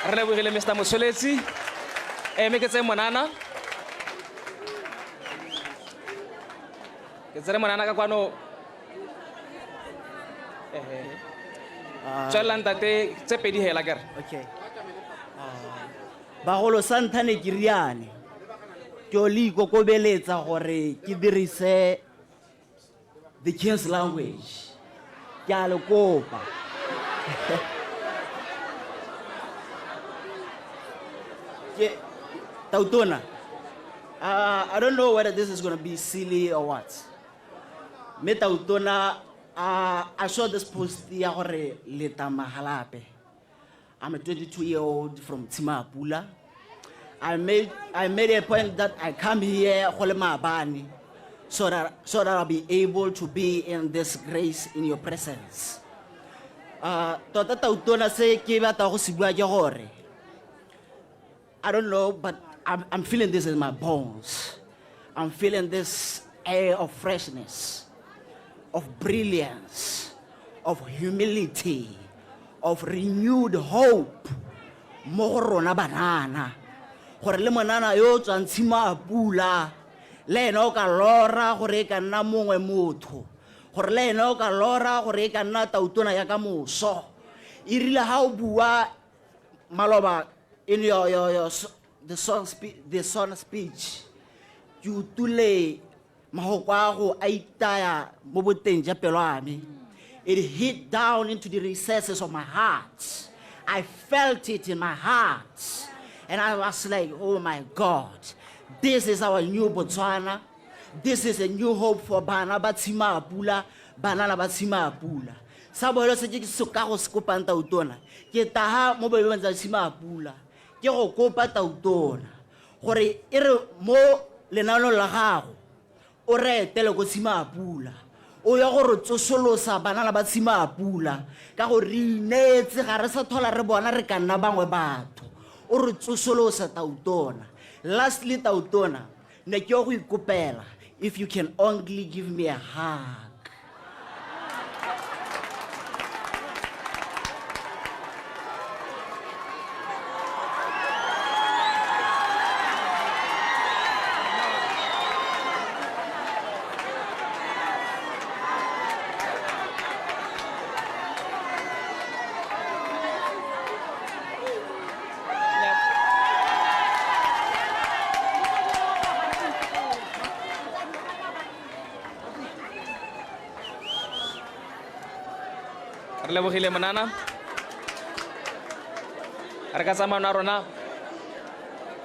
Re lebogile Mr Motsholetsi. Mme ke tseye monana. Ke tsere monana ka kwano. Ehe. Tswelela ntate tse pedi hela kere. Okay. Bagolo sa ntlha ne ke riane. Ke o le ikokobeletsa gore ke dirise the king's language. Ke a le kopa. Ke Tautona. I don't know whether this is going to be silly or what. Mme Tautona, I saw this post ya gore leta Magalape. I'm a 22-year-old from Tshimapula. I made a point that I come here go le maabane so that I'll be able to be in this grace in your presence. Tota Tautona se ke batla go se bua ke gore I don't know, but I'm feeling this in my bones. I'm feeling this air of freshness, of brilliance, of humility, of renewed hope mo go rona banana. Gore le monana yo o tswang Tshimapula, le ene o ka lora gore e ka nna mongwe motho, gore le ene o ka lora gore e ka nna tautona ya ka moso. E rile ha o bua maloba in your the song speech, ke utlwile mahoko a go a itaya mo boteng ja pelo ya me. It hit down into the recesses of my heart. I felt it in my heart and I was like, "Oh my God, this is our new Botswana. This is a new hope for bana ba Tshimapula, banana ba Tshimapula." Sa bolo se ke se ka go se kopang, Tautona, ke taha mo boemong tsa Tshimapula, ke go kopa, Tautona, gore e re mo lenaanong la gago o re etele ko Tshimapula, o ya gore tsosolosa banana ba Tshimapula, ka gore re ineetse, ga re sa thola re bona re ka nna bangwe batho. O re tsosolosa, Tautona. Lastly, Tautona, ne ke yo go ikopela, if you can only give me a hug. Re lebogile monana. Re ka tsamaya rona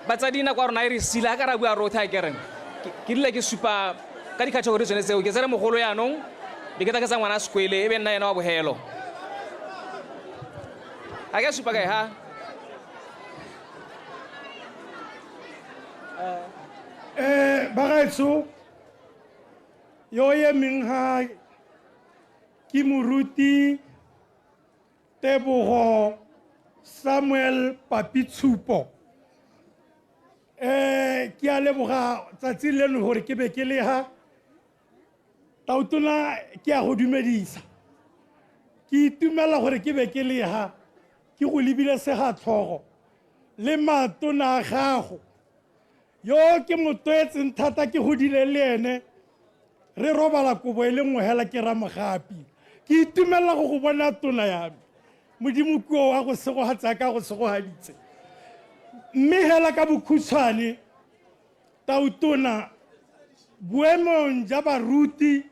batsadi, nako ya rona e re sila ka ra bua rotlhe. A kereng ke rile ke supa ka di-category tsone tseo. Ke tsere mogolo yaanong, be ke tla ke tsa ngwana sekwele, e be nna ena wa bogelo. A ke a supa kae ha? Bagaetsho, yo emeng ha ke moruti Tebogo Samuel Papitshupo. Ke a leboga tsatsi leno gore ke be ke le ha. Tautona, ke a go dumedisa. Ke itumela gore ke be ke le ha, ke go lebile segatlhogo le matona a gago. Yo ke motwetseng thata, ke godile le ene, re robala kobo e le nngwe hela, ke Ramogapi. Ke itumelela go go bona, tona ya me. Modimo kuo wa go segogatsa ka go segogaditse. Mme hela ka bokhutshwane, Tautona, boemong ja baruti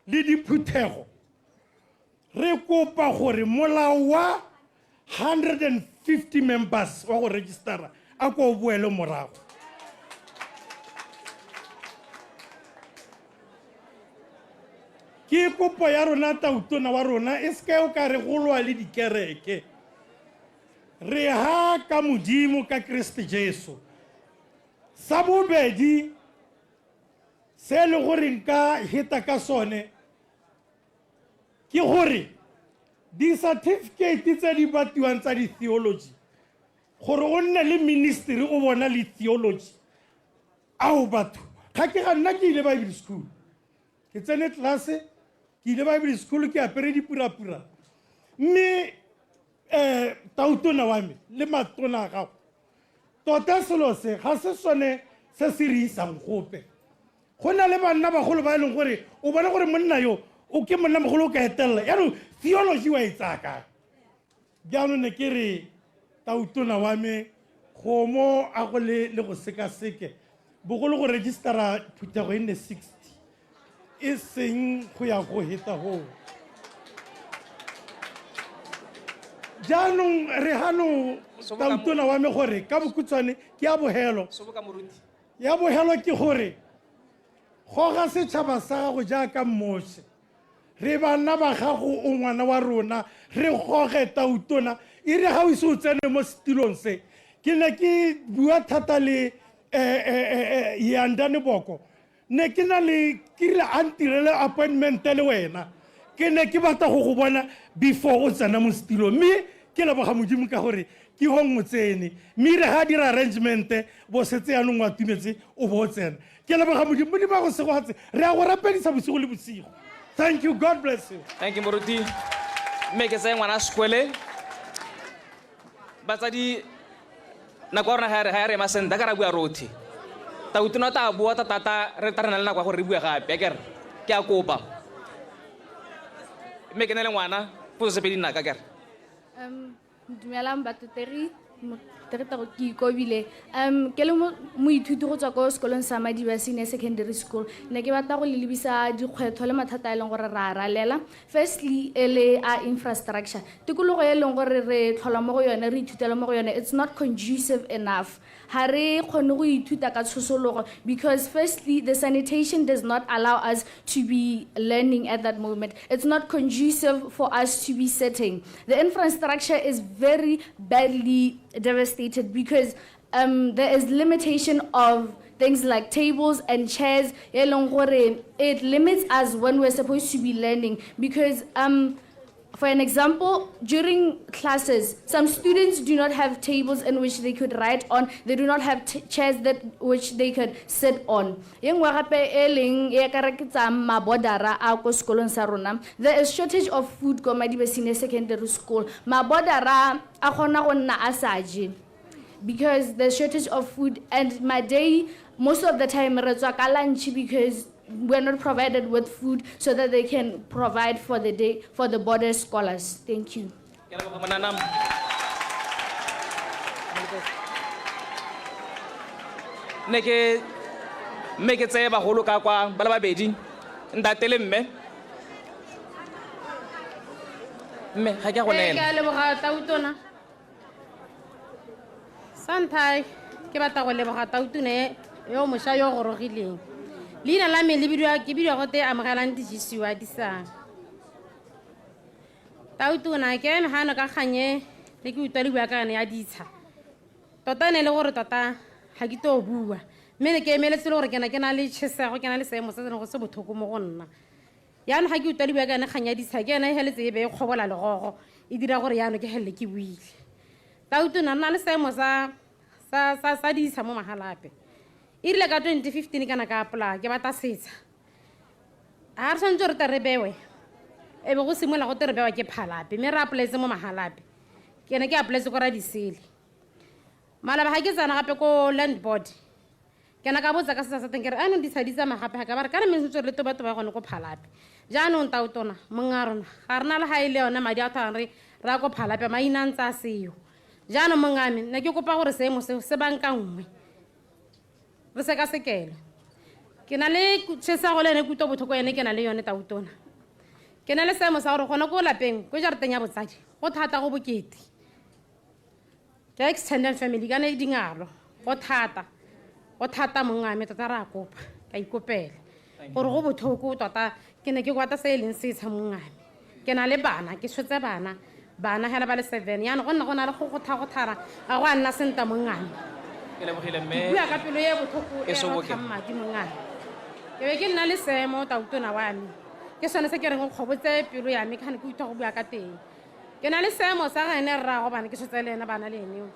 le diphuthego, re kopa gore molao wa 150 members wa go registera a ko o boele morago. Ke kopo ya rona, Tautona wa rona. E seke o ka re golwa le dikereke, re ha ka Modimo, ka Kriste Jesu. Sa bobedi se e le gore nka heta ka sone ke gore di-certificate tse di batiwang tsa di-theology, gore o nne le ministry o bona le theology ao batho ga ke ga. Nna ke ile Bible school, ke tsene tlelase, ke ile Bible school, ke apere dipurapura, mme Tautona wa me le matona a gago, tota selo se ga se sone se se re isang gope. Go na le banna bagolo ba e leng gore o bona gore monna yo o ke monna mogolo o ka etelela, yaanong theology wa e tsaya kae? Jaanong ne ke re tautona wa me gomo a go le go sekaseke bogolo go registera phuthego e nne 60 e seng go ya go heta goo. Jaanong re gano tautona wa me gore ka bokhutshwane ke ya bogelo. Ya bogelo ke gore goga setšhaba sa gago jaaka Moshe. Re bana ba gago, o ngwana wa rona, re goge tautona. E re ga o ise o tsene mo setilong se, ke ne ke bua thata le Yandane Boko. Ne ke na le ke rile a ntirele appointment le wena, ke ne ke batla go go bona before o tsena mo setilong, mme ke leboga Modimo ka gore ke gong o tsene, mme re ga dira arrangement bo setse yaanong o atumetse o bo o tsena. Ke leboga Modimo, Modimo a go segogatse, re a go rapedisa bosigo le bosigo. Thank you, God bless you. Thank you moruti. Mme ke tseye ngwana sekwele. Batsadi, nako ya rona ga ya re ema sentle, ka ra bua rothe. Tautona ta bua thata, re tla re na le nako ya gore re bue gape, akere? Ke a kopa. Mme ke ne le ngwana, potso tse pedi nna ka kere. Dumelang batotegi, motegetego ke ikobile. Ke le moithuti go tswa ko sekolong sa Madiba Senior Secondary School. Ne ke batla go le lebisa dikgwetlho le mathata a e leng gore ra ralela. Firstly, e le a infrastructure. Tikologo e leng gore re tlhola mo go yone, re ithutela mo go yone, it's not conducive enough. Ga re kgone go ithuta ka tshosologo because firstly, the sanitation does not allow us to be learning at that moment. It's not conducive for us to be sitting. The infrastructure is very badly devastated because there is limitation of things like tables and chairs. E leng gore it limits us when we're supposed to be learning because for an example, during classes, some students do not have tables in which they could write on. They do not have chairs that which they could sit on. Ye nngwe gape e leng e ka re ke tsa mabodara a ko sekolong sa rona. There is shortage of food ko Madiba Senior Secondary School. Mabodara a kgona go nna a sa je because the shortage of food, and my day most of the time re tswa ka lunch because we're not provided with food so that they can provide for the day for the border scholars. Thank you. Ke leboga monana. Ne ke mme ke tseye bagolo ka kwa ba le babedi, ntate le mme. Mme ga ke a go Ee, ke neela. a leboga tautona. Sa ntlha ke batla go leboga tautona e yo mošwa yo gorogileng. Leina la me le bidiwa ke bidiwa gote Amogelang Dijisiwa Disang. Tautona ke eme gano ka kgang e le ke utlwa le bua ka yone ya ditsha. Tota ne e le gore tota ga ke to bua, mme ne ke emeletse le gore ke na ke na le tšhesego, ke na le seemo se se leng go se botlhoko mo go nna. Jaanong ga ke utlwa le bua ka yone kgang ya ditsha, ke yone e feletse e be e kgobola legogo, e dira gore jaanong ke felele ke buile. Tautona nna le seemo sa ditsha mo Mahalapye. E rile ka 2015 kana ka apply ke batla setsha. Ga re tshwanetse re tle re bewe, e be go simolola go te re bewa ke Phalape, mme re applyetse mo Mahalapye. Ke ne ke applyetse ko Radisele. Malaba ga ke tsena gape ko land board, ke ne ka botsa ka setsa sa teng ke re anong ditsha di tsamaya gape ga ka ba re kana mme sentse re le toba-toba gone ko Phalape. Jaanong tautona mong a rona ga re na le ga e le yone madi a thwang re ra ko Phalape, maina a ntse a seo. Jaanong mong a me ne ke kopa gore seemo seo se bankanngwe, re sekasekele. Ke na le tšhesego le ene kutlo botlhoko ene ke na le yone tautona. Ke na le seemo sa gore gone ko lapeng ko jarateng ya botsadi go thata, go bokete. Ke extended family kana e dingalo, go thata, go thata mong a me tota re a kopa, ka ikopela gore go botlhoko tota. Ke ne ke kwata se e leng setsha mong a me. Ke na le bana, ke tshotse bana, bana hela ba le 7, yaanong go nna go na le go gotha-gothara ga go a nna senta mong a me. Ke lebogile Ke mme. bua ka pelo e botlhoko E e soboke. rothang madi mong a me. Ke be ke nna le seemo tautona wa me, ke sone se ke reng o kgobotse pelo ya me, ke gane ke utlwa go bua ka teng. Ke na le seemo sa ga ene rraago bana, ke tshotse le ene bana le ene.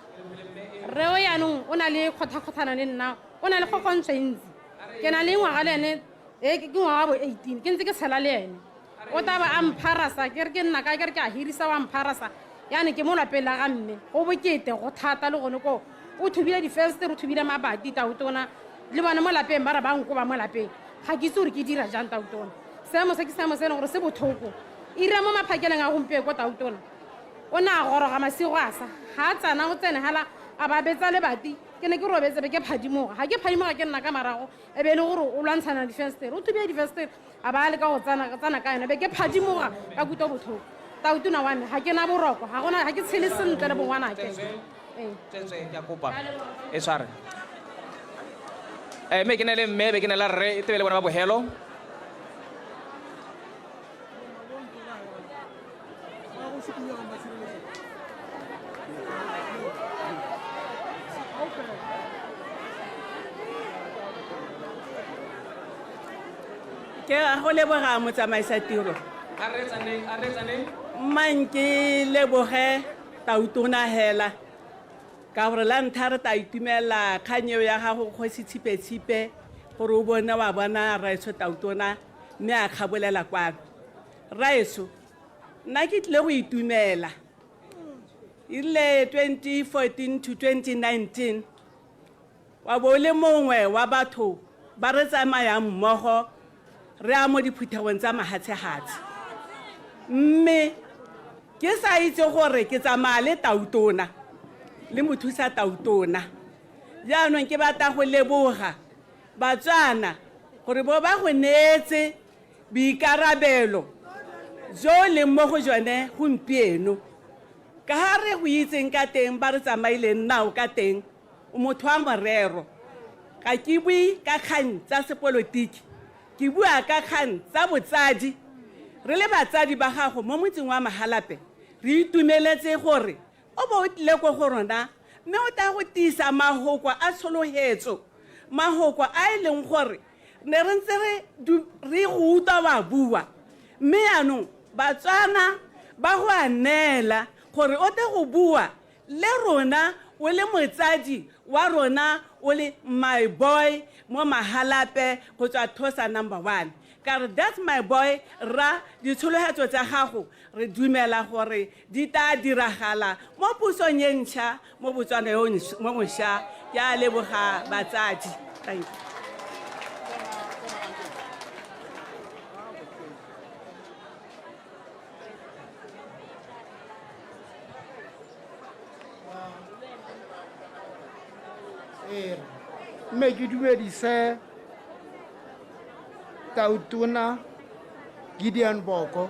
Rre o yaanong o na le kgotha-kgothana le nna, o na le kgokgontsho e ntsi. Ke na le ngwaga le ene, e ke ngwaga wa bo 18, ke ntse ke tshela le ene. O tla ba a mpharasa, ke re ke nna kae, ke re ke a hirisa, wa mpharasa. Yaanong ke mo lapeng la ga mme, go bokete, go thata le gone koo. O thubile difenstere, o thubile mabati, Tautona. Le bone mo lapeng ba re ba nkoba mo lapeng. Ga ke itse gore ke dira jang, Tautona. Seemo se ke seemo se e leng gore se botlhoko. Ira mo maphakeleng a gompieko, Tautona. O ne a goroga masigo a sa. Ga a tsena, o tsene hela a ba betsa lebati. Ke ne ke robetse be ke phadimoga. Ga ke phadimoga ke nna ka marago, e be e le gore o lwantshana le difenstere. O thubile difenstere a ba a leka go tsena ka yone, be ke phadimoga ka kutwa botlhoko. Tautona wa me, ga ke na boroko, ga gona, ga ke tshele sentle le bongwanake. Ee. Tswetswe, ke a kopa. E tshware. Mme ke ne le mme, be ke ne la rre, e tebe le bona ba bogelo. Ke a go leboga motsamaisa tiro. A reetsaneng, a reetsaneng. Mmang ke leboge Tautona hela ka gore la ntlha re tla itumela kgang eo ya gago Kgosi Tshipe Tshipe gore o bone wa bona rraetsho Tautona mme a kgabolela kwano. Rraetsho, nna ke tlile go itumela. E rile 2014 to 2019 wa bo o le mongwe wa batho ba re tsamayang mmogo re ya mo diphuthegong tsa mahatshehatshe. Mme ke sa itse gore ke tsamaya le Tautona le mothusa Tautona. Jaanong ke batla go leboga Batswana gore bo ba go neetse boikarabelo jo o leng mo go jone gompieno. Ka ga re go itseng ka teng, ba re tsamaileng nao ka teng, o motho wa morero. Ga ke bue ka kgang tsa sepolotiki, ke bua ka kgang tsa botsadi. Re le batsadi ba gago mo motseng wa Mahalapye, re itumeletse gore o bo o tlile ko go rona mme o tla go tiisa mahoko a tsholohetso, mahoko a e leng gore ne re ntse re go utlwa wa bua, mme yaanong Batswana ba go a neela gore o tle go bua le rona o le motsadi wa rona, o le my boy mo Mahalapye go tswa Thosa number 1. Ka re that's my boy rra, ditsholohetso tsa gago re dumela gore di tla diragala mo pusong e ntšha mo Botswana yo mo mošwa. Ke a leboga batsadi. Thank you. Ee, mme ke dumedise Tautona Gideon Boko,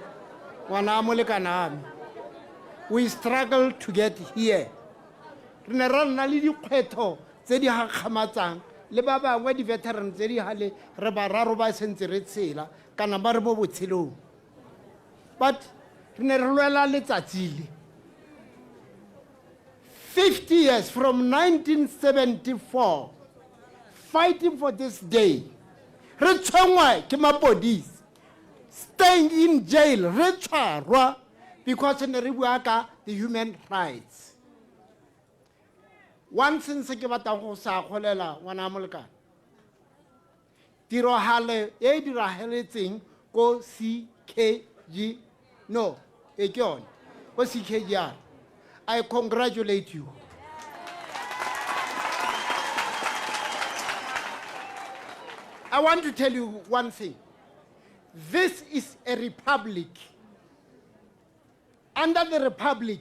ngwana a molekana me. We struggle to get here. Re ne ra nna le dikgwetlho tse di gakgamatsang le ba bangwe di-veteran tse di gale re bararo ba sentse re tshela kana ba re mo botshelong. But re ne re lwela letsatsi le. 50 years from 1974 fighting for this day. Re tshwenngwa ke mapodisi, staying in jail, re tshwarwa because ne re bua ka the human rights. One thing se ke batlang go sa akgolela ngwana wa molekane, tiragalo e e diragaletseng ko CKG, no, e ke yone, ko CKGR. I congratulate you. I want to tell you one thing. This is a republic. Under the republic,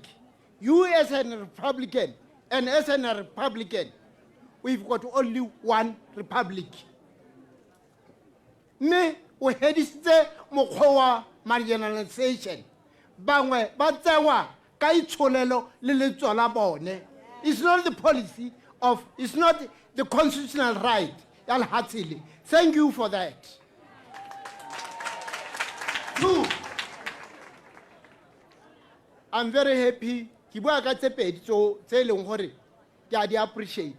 you as a Republican and as a Republican, we've got only one republic. Mme o hedisitse mokgwa wa marginalization. Bangwe ba tsewa ka itsholelo le letso la bone. It's not the policy of, it's not the constitutional right ya lehatshe le. Thank you for that. Two, I'm very happy. Ke bua ka tse pedi tse e leng gore ke a di appreciate.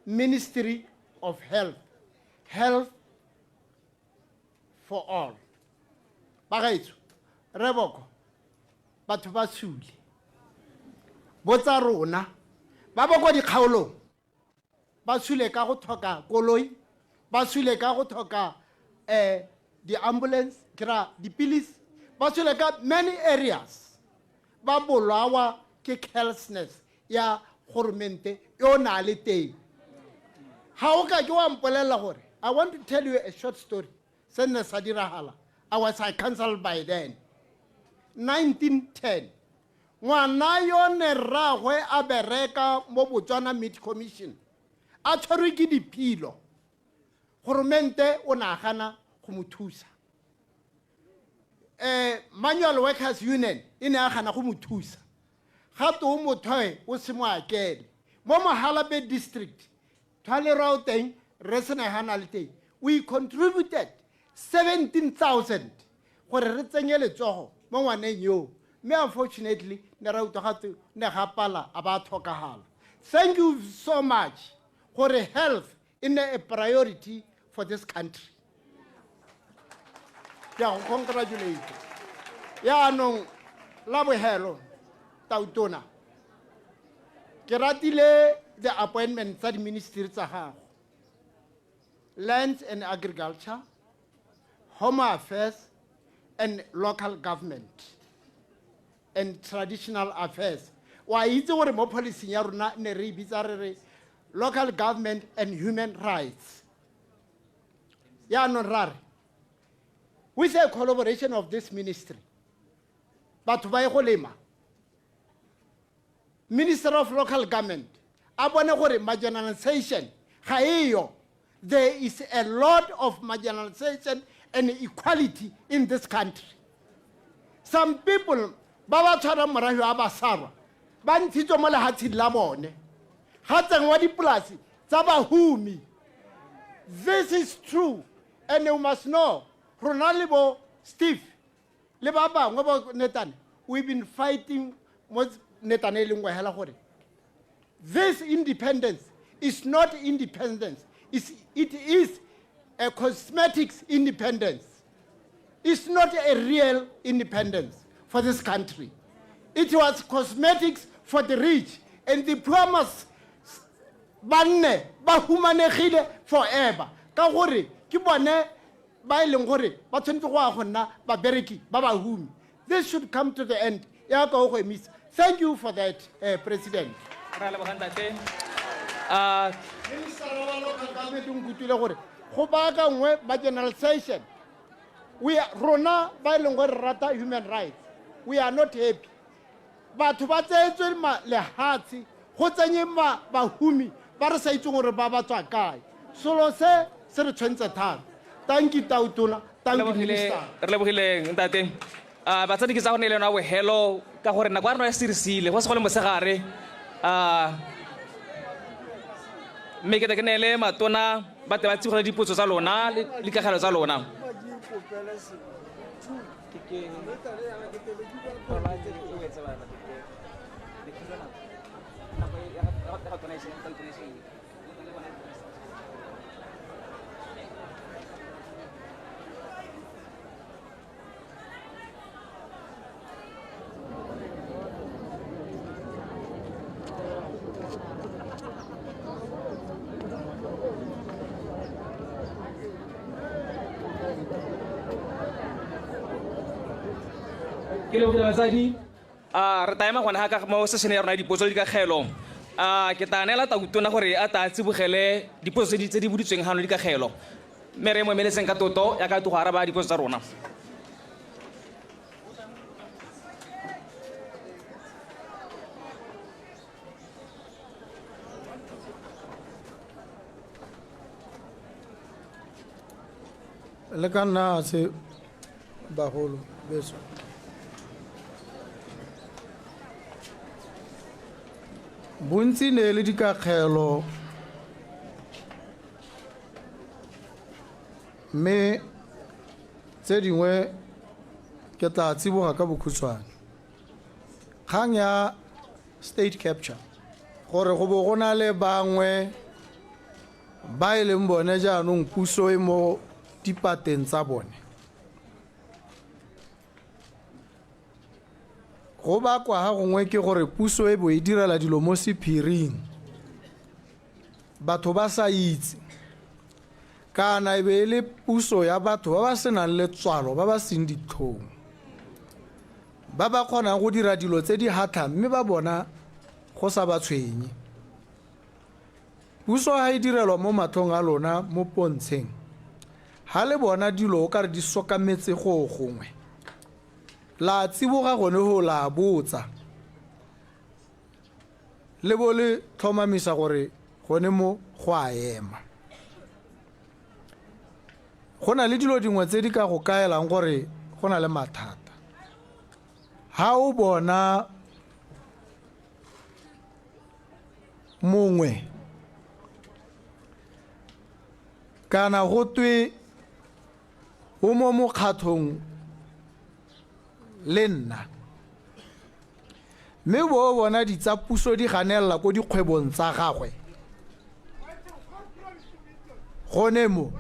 Ministry of Health, Health for all. Bagaetsho, Reboko, batho ba sule. Botsa rona, ba ba kwa dikgaolong, ba sule ka go tlhoka koloi, ba sule ka go tlhoka di-ambulance, ke ra dipilisi, ba sule ka many areas. ba bolawa ke carelessness ya goromente yo o na le teng. Ga o ka ke wa mpolelela gore, I want to tell you a short story se nne sa diragala. I was a council by then, 1910. Ngwana yone rraagwe a bereka mo Botswana Meat Commission, a tshwerwe ke diphilo. Goromente o ne a gana go mo thusa. Manual Workers Union e ne a gana go mo thusa. Ga te o mothoe o se mo akele mo Mogalabe District, thwalerwa o teng re sena gana le teng. We contributed 17,000 gore re tsenye letsogo mo ngwaneng yoo, mme unfortunately ne ra utlwa gate ne ga pala, a ba tlhokagala. Thank you so much gore health e nne a priority for this country. Ke a go congratulate. Yaanong la bogelo, tautona, ke ratile the appointment tsa di-ministry tsa gago: Lands and Agriculture, Home Affairs and Local Government and Traditional Affairs. Wa itse gore mo policing ya rona ne re e bitsa re re Local Government and Human Rights. Yaanong ra re with a collaboration of this ministry, batho ba ye go lema. Minister of Local Government a bone gore marginalization ga eyo. There is a lot of marginalization and equality in this country. Some people ba ba tshwarang morahi wa Basarwa ba ntshitswe mo lehatsheng la bone, ga tsenngwa dipolasi tsa bahumi. This is true, and you must know rona le bo Steve le ba bangwe bo Netane, we've been fighting mo Netane e le nngwe hela gore this independence is not independence. It is a cosmetics independence. It's not a real independence for this country. It was cosmetics for the rich, and the poor must ba nne ba humanegile forever, ka gore ke bone ba e leng gore ba tshwanetse go ya go nna babereki ba bahumi. This should come to the end. Ya ka o go emisa. Thank you for that, President. Re a leboga, ntate. Minister wa Local Government o nkutlwile gore go baakangwe marginalization. We are, rona ba e leng gore re rata human rights, we are not happy. Batho ba tseetswe lehatshe, go tsenye bahumi ba re sa itseng gore ba ba tswa kae. Selo se se re tshwentse thata. Thank you, tautona. Thank you, Minister. Re lebogile, ntate. Batsadi, ke tsa go ne le yona bogelo ka gore nako ya rona ya sirisile go se go le mosegare. Mme ke tle ke neele matona ba te ba tsibogele dipotso tsa lona le dikagelo tsa lona. Ke lebogile, batsadi. A re taema gone ga ka mo session ya rona ya dipotso le dikagelo. A ke tla neela tautona gore a ta tsibogele dipotso tse di boditsweng gano le dikagelo, mme re mo emeletseng ka toto ya ka go araba dipotso tsa rona. Le ka nna se bagolo beso. Bontsi ne le dikakgelo, mme tse dingwe ke tla tsiboga ka bokhutshwane. Kgang ya state capture, gore go bo go na le bangwe ba e leng bone jaanong puso e mo dipateng tsa bone, go bakwa ga gongwe ke gore puso e bo e direla dilo mo sephiring, batho ba sa itse, kana e be e le puso ya batho ba ba senang letswalo, ba ba seng ditlhong. ba ba kgonang go dira dilo tse di hatlhang mme ba bona go sa ba tshwenye. Puso ha e direlwa mo matlhong a lona mo pontsheng, ha le bona dilo o kare di sokametse go gongwe, la tsiboga gone go la botsa le bo le tlhomamisa gore gone mo go a ema. Go na le dilo dingwe tse di ka go kaelang gore go na le mathata. Ha o bona mongwe kana go twe o mo mokgatlhong le nna, mme bo bona ditsa puso di ganelela ko dikgwebong tsa gagwe, gone mo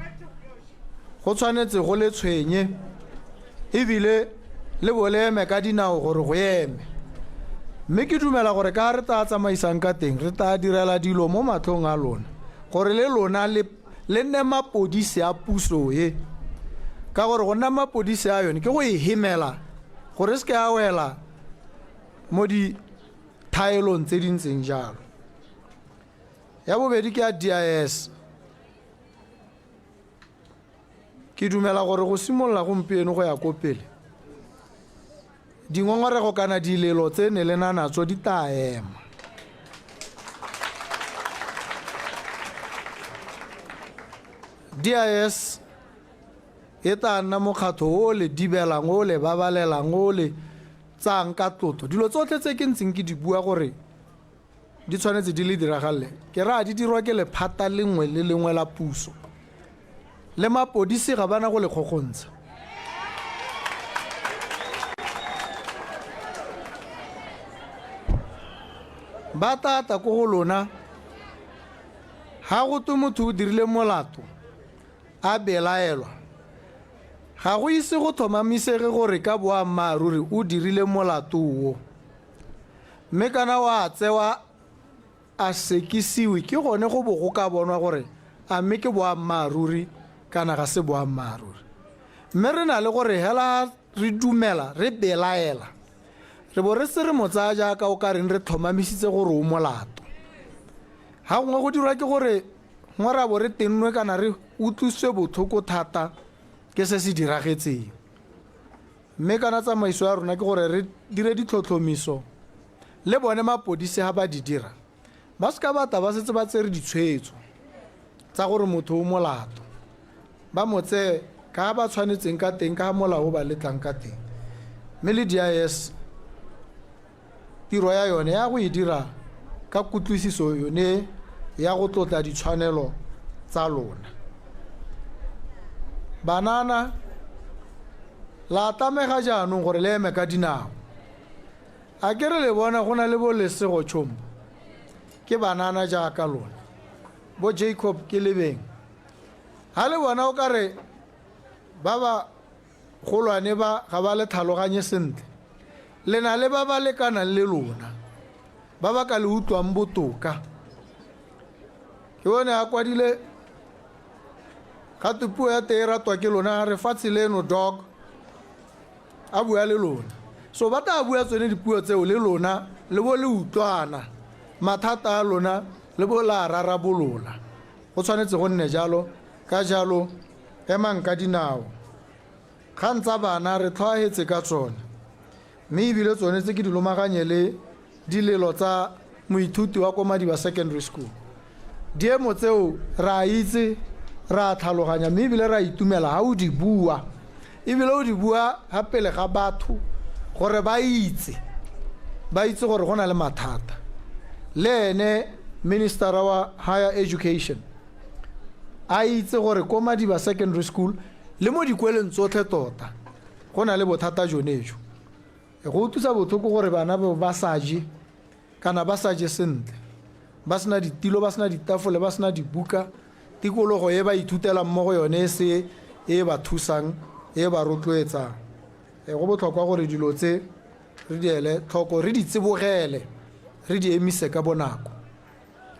go tshwanetse go le tshwenye ebile le bo le eme ka dinao gore go eme. Mme ke dumela gore ka re tla tsamaisang ka teng, re tla direla dilo mo matlhong a lona gore le lona le nne mapodisi a puso e, ka gore go nna mapodisi a yone ke go e hemela gore se ke a wela mo dithaelong tse di ntseng jalo. Ya bobedi ke ya DIS. Ke dumela gore go simolola gompieno go ya ko pele, dingongorego kana dilelo tse ne le na natso di tla ema. DIS e tla nna mokgatlho o le dibelang, o le babalelang, o le tsayang ka tlotlo. Dilo tsotlhe tse ke ntseng ke di bua gore di tshwanetse di le diragalele, ke raya di dirwa ke lephata lengwe le lengwe la puso, le mapodisi ga bana go le kgokgontsha. Ba tla tla ko go lona, ha go twe motho o dirile molato a belaelwa, ga go ise go tlhomamisege gore ka boammaaruri o dirile molato o, mme kana wa tsewa a sekisiwe, ke gone go bo go ka bonwa gore a mme ke boammaaruri kana ga se boammaaruri. Mme re na le gore hela re dumela re belaela, re bo re se re mo tsaya jaaka o ka reng re tlhomamisitse gore o molato. Ha gongwe go dirwa ke gore gongwe ra bo re tennwe kana re utlwisitswe botlhoko thata ke se se diragetseng. Mme kana tsamaiso ya rona ke gore re dire ditlhotlhomiso le bone mapodisi ha ba di dira, ba seka ba tla ba setse ba tsere ditshwetso tsa gore motho o molato, ba mo tseye ka ba tshwanetseng ka teng, ka molao o ba letlang ka teng. Mme le DIS tiro ya yone ya go e dira ka kutlwisiso yone ya go tlotla ditshwanelo tsa lona. Banana la tlamega jaanong gore le eme ka dinao. A ke re le bona go na le bo Lesego Chombo, ke banana jaaka lona, bo Jacob ke lebeng. Ha le bona o ka re ba ba golwane ba ga ba le tlhaloganye sentle, le na le ba ba lekanang le lona, ba ba ka le utlwang botoka. Ke bone a kwadile gape puo ya teng e ratwa ke lona, re fatshe leno dog, a bua le lona. So ba tla bua tsone dipuo tseo le lona, le bo le utlwana, mathata a lona le bo la rarabolola. Go tshwanetse go nne jalo. Ka jalo emang ka dinao. Kgang tsa bana re tlhoahetse ka tsone, mme ebile tsone tse ke di lomaganye le dilelo tsa moithuti wa ko Madiba Secondary School. Diemo tseo re a itse, re a tlhaloganya, mme ebile re a itumela ha o di bua, ebile o di bua ga pele ga batho gore ba itse, ba itse gore go na le mathata. Le ene minister wa higher education a itse gore ko Madiba Secondary School le mo dikweleng tsotlhe tota go na le bothata jone jo. Go utlwisa botlhoko gore bana ba sa je kana ba sa je sentle, ba sena ditilo, ba sena ditafole, ba sena dibuka, tikologo e ba ithutelang mo go yone e se e ba thusang, e ba rotloetsang. Go botlhokwa gore dilo tse re di ele tlhoko, re di tsibogele, re di emise ka bonako.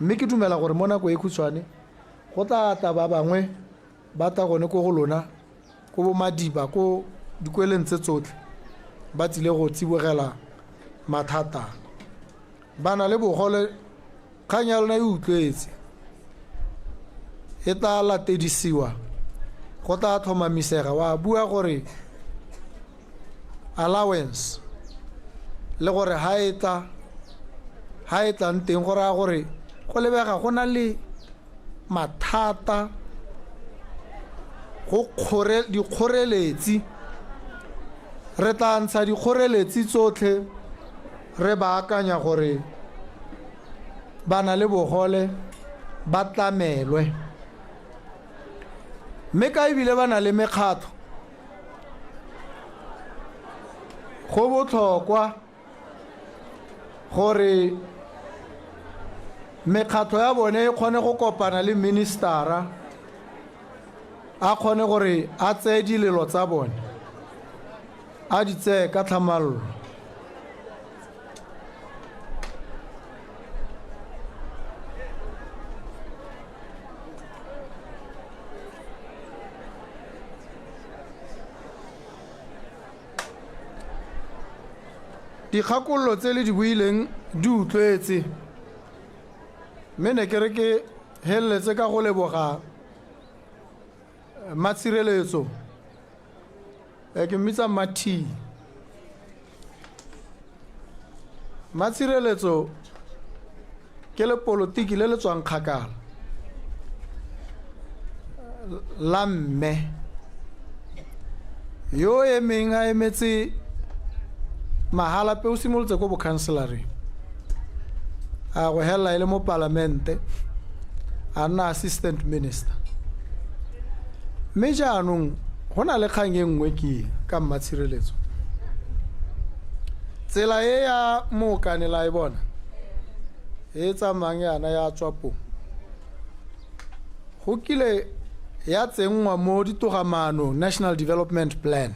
Mme ke dumela gore mo nako e khutshwane go tla tla ba bangwe ba tla gone ko go lona, ko bo Madiba, ko dikweleng tse tsotlhe. ba tsile go tsibogela mathata. Ba na le bogole, kgang ya lona e utlwetse, e tla latedisiwa, go tla tlhomamisega. Wa bua gore allowance le gore ha e tla, ha e tlang teng, go raya gore go lebega go na le mathata, go kgore dikgoreletsi. Re tla ntsha dikgoreletsi tsotlhe, re baakanya gore ba na le bogole ba tlamelwe. Mme ka ebile ba na le mekgatlho, go botlhokwa gore mekgatlho ya bone e kgone go kopana le ministera, a kgone gore a tseye dilelo tsa bone, a di tseye ka tlhamallo. Dikgakololo tse le di buileng di utlwetse, mme ne ke re ke heleletse ka go leboga Matshireletso. Ke mmitsa Mathi. Matshireletso ke lepolotiki le le tswang kgakala la mme yo emeng a emetse Mahalapye, o simolotse ko bokhanselareng, a go helela e le mo palamente, a nna assistant minister. Mme jaanong go na le kgang e nngwe ke e ka Mmatshireletso. Tsela e ya Mookane la e bona e tsamayang yana ya Tswapong, go kile ya tsenngwa mo ditogamaanong, National Development Plan,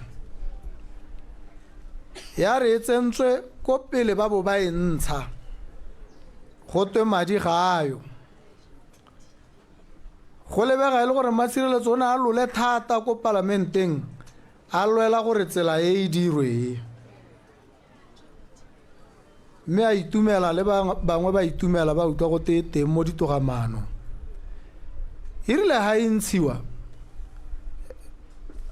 ya re e tsentswe ko pele ba bo ba e ntsha, go twe madi ga ayo. Go lebega e le gore Mmatshireletso o ne a lole thata ko palamenteng, a lwela gore tsela e e dirwe e. Mme a itumela le bangwe ba itumela ba utlwa go te teng mo ditogamaanong. E rile ha e ntshiwa,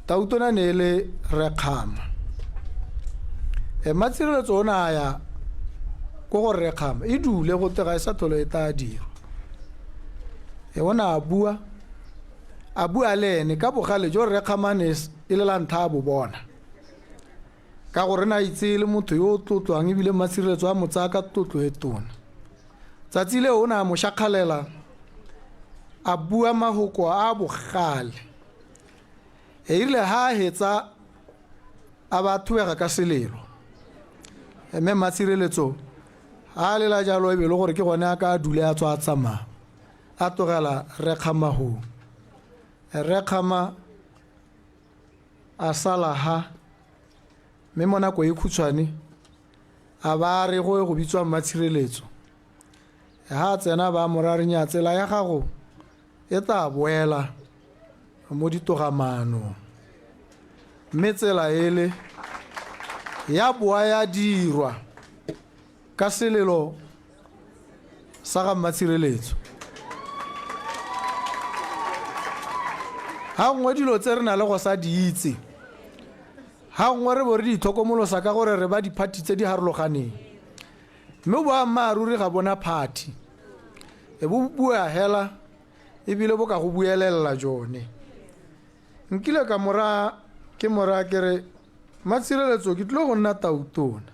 Tautona ne e le Rekgama. Mmatshireletso o ne a ya ko go Rekgama, e dule go te ga e sa tlhole e tla dirwa. O ne a bua, a bua le ene ka bogale jo Rekgama ne e le la ntlha a bo bona, ka gore ne a itse e le motho yo o tlotlwang ebile Mmatshireletso a mo tsaya ka tlotlo e tona. Tsatsi leo o ne a mo shakgalela, a bua mahoko a bogale. E rile ha a hetsa a ba thubega ka selelo. Mme Mmatshireletso a lela jalo e be le gore ke gone a ka dule a tswa a tsamaya, a tlogela Rekgama hoo. Rekgama a sala ha, mme mo nako e khutshwane a ba a re go go bitswa Mmatshireletso. Ha a tsena ba mo ra re nya tsela ya gago e tla boela mo ditogamaanong. Mme tsela ele ya boa ya dirwa ka selelo sa ga Mmatshireletso. Ha nngwe dilo tse re na le go sa di itse, ha nngwe re bo re di itlhokomolosa ka gore re ba diphathi tse di harologaneng. Mme boammaaruri ga bona phathi, e bo bua hela ebile bo ka go buelelela jone. Nkile ka mora ke mora ke re Mmatshireletso ke tlile go nna tautona.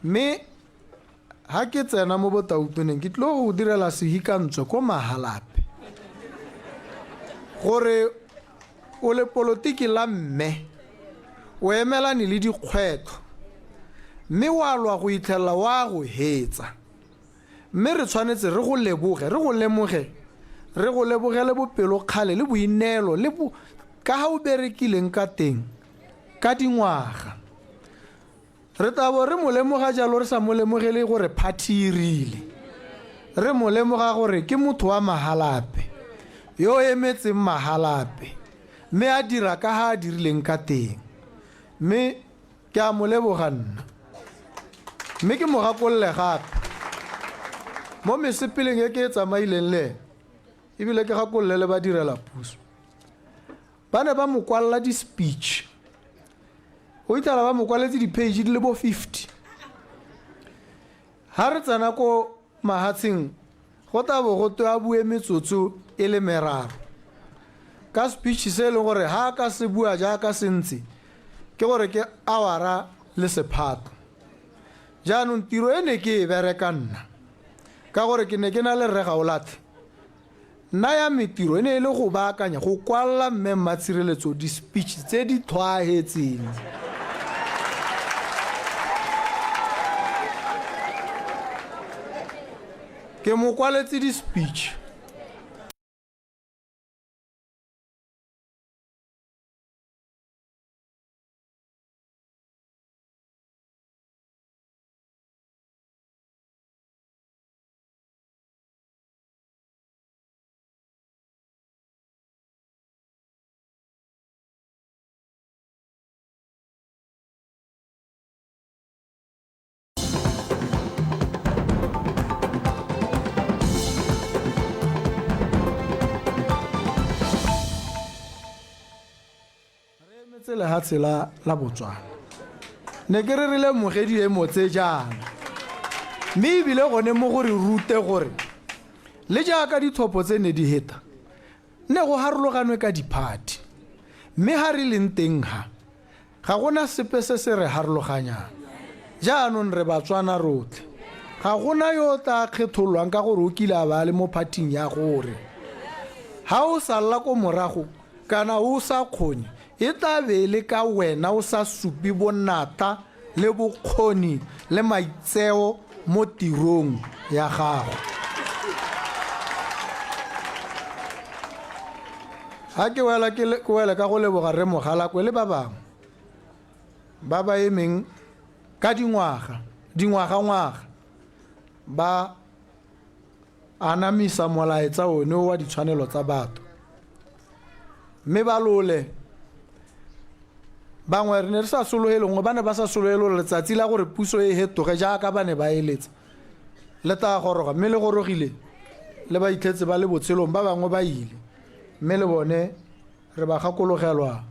Mme ha ke tsena mo botautoneng ke tlile go direla sehikantswe ko Mahalapye gore o le polotiki la mme o emelane le dikgwetlho mme wa lwa go itlhelela wa go hetsa. Mme re tshwanetse re go leboge, re go lemoge, re go lebogele bopelokgale le boineelo le bo ka ha o berekileng ka teng ka dingwaga. Re tla bo re mo lemoga jalo re sa mo lemogele gore phathi e rile. Re mo lemoga gore ke motho wa Mahalapye, yo o emetseng Mahalapye, mme a dira ka ha a dirileng ka teng. Mme ke a mo leboga nna. Mme ke mo gakolole gape mo mesepeleng e ke e tsamaileng le ene, ebile ke gakolole le badirela puso. Ba ne ba mo kwalela di-speech. O itlhela ba mo kwaletse di-page di le bo 50. Ha re tsena ko mahatsheng go tla bo go twe a bue metsotso e le meraro ka speech se e leng gore ha a ka se bua jaaka se ntse ke gore ke awara le sephato. Jaanong tiro e ne ke e bereka nna ka gore ke ne ke na le Rre Gaolathe. Nna ya me tiro e ne e le go baakanya, go kwalela Mme Mmatshireletso di-speech tse di tlhwaahetseng. Ke mo kwaletse di-speech. Re emetse lehatshe la la Botswana. Ne ke re re lemoge diemo tse jaana. Mme ebile gone mo go re rute gore le jaaka ditlhopho tse ne di heta, ne go harologanwe ka diphathi. Mme ha re leng teng ha, ga gona sepe se se re harologanyang. Jaanong re Batswana rotlhe. Ga gona yo o tla kgethololwang ka gore o kile a ba a le mo phathing ya gore. Ha o salla ko morago, kana o sa kgone, e tla be e le ka wena o sa supe bonatla le bokgoni le maitseo mo tirong ya gago. Ga ke wela ke wele ka go leboga Rre Mogalakwe le ba bangwe ba ba emeng ka dingwaga, dingwagangwaga ba anamisa molaetsa one wa ditshwanelo tsa batho. Mme ba lole bangwe re ne re sa sologele gongwe ba ne ba sa sologele gore letsatsi la gore puso e hetoge jaaka ba ne ba eletsa le tla goroga, mme le gorogile le ba itlhetse ba le botshelong, ba bangwe ba ile, mme le bone re ba gakologelwa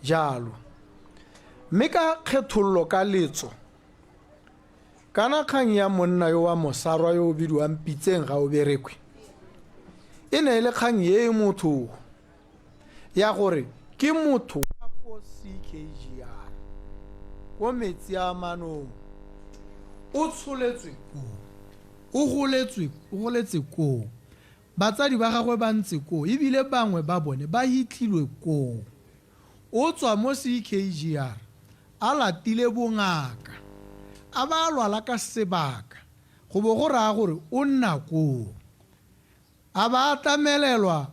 jalo. Mme ka kgethololo ka letso, Kana kgang ya monna yo wa Mosarwa yo o bidiwang Pitseng ga o berekwe e ne e le kgang e e motho ya gore ke motho wa ko CKGR ko metsi a manong, o tsholetswe koo, o goletswe o goletse koo, batsadi ba gagwe ba ntse koo ebile bangwe ba bone ba hitlhilwe koo. O tswa mo CKGR a latile bongaka, a ba a lwala ka sebaka, go bo go raya gore o nna koo. A ba a tlamelelwa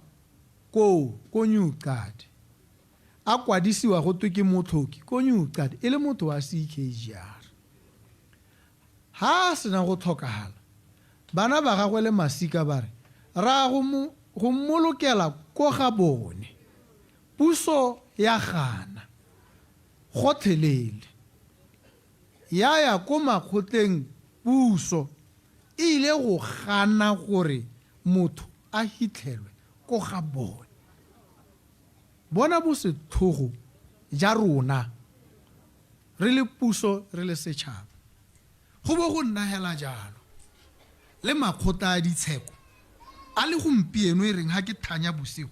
koo ko New Cadi. A kwadisiwa go twe ke motlhoki ko New Cadi e le motho wa CKGR. Ha a sena go tlhokagala, bana ba gagwe le masika ba re, Ra go mo go mmolokela ko ga bone. Puso ya gana gotlhelele. Ya ya ko makgotleng puso e ile go gana gore motho a hitlhelwe ko ga bone. Bona bosetlhogo ja rona re le puso re le setšhaba. Go bo go nna hela jalo. Le makgotla a ditsheko a le gompieno e reng ha ke thanya bosigo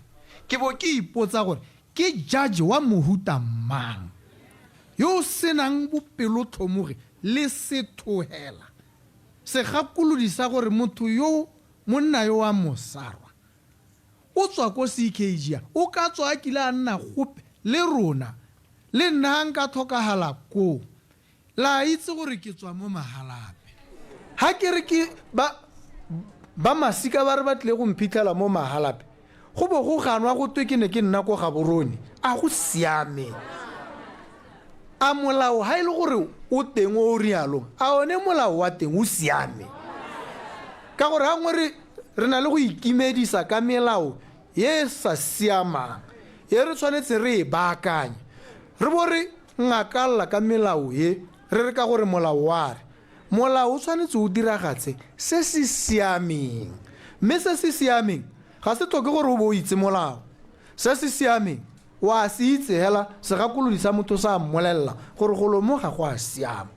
ke bo ke ipotsa gore ke judge wa mohuta mang yo o senang bopelotlhomogi le sethohela segakolodi sa gore motho yo monna yo wa Mosarwa o tswa ko CKG o ka tswa a kile a nna gope le rona le nna ha nka tlhokagala koo. La itse gore ke tswa mo Mahalapye. Ha ke re ke ba ba masika ba re ba tlile go mphitlhela mo Mahalapye, go bo go ganwa go twe ke ne ke nna ko Gaborone. A go siame? A molao ha e le gore o teng o o rialong, a one molao wa teng o siame? Ka gore gangwe re re na le go ikimedisa ka melao e e sa siamang, e re tshwanetse re e baakanye. Re bo re. ngakalla ka melao e re re ka gore molao wa re molao o tshwanetse o diragatse se se siameng mme se se siameng ga se tlhoke gore o bo o itse molao se se siameng wa se itse hela segakolodi sa motho sa mmolelela gore golo mo ga go a siama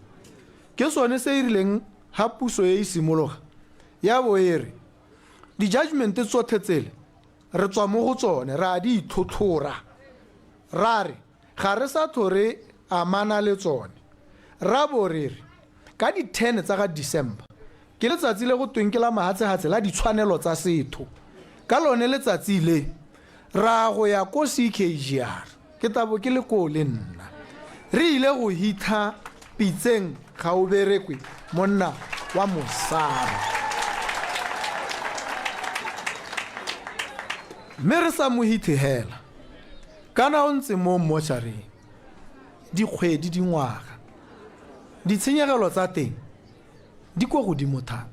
ke sone se e rileng ga puso e e simologa ya bo e re di-judgment tsotlhe tsele re tswa mo go tsone ra di itlhotlhora ra re ga re sa tlho re amana le tsone ra bo re re ka di-10 tsa ga December ke letsatsi le go tweng ke la mahatsehatse la ditshwanelo tsa setho ka lone letsatsi le ra go ya ko CKGR ke tabo ke le koo le nna re ile go hitha pitseng ga o berekwe monna wa mosara mme re sa mo hithe hela kana o ntse mo mmošareng dikgwedi dingwaga ditshenyegelo tsa teng di ko godimo thata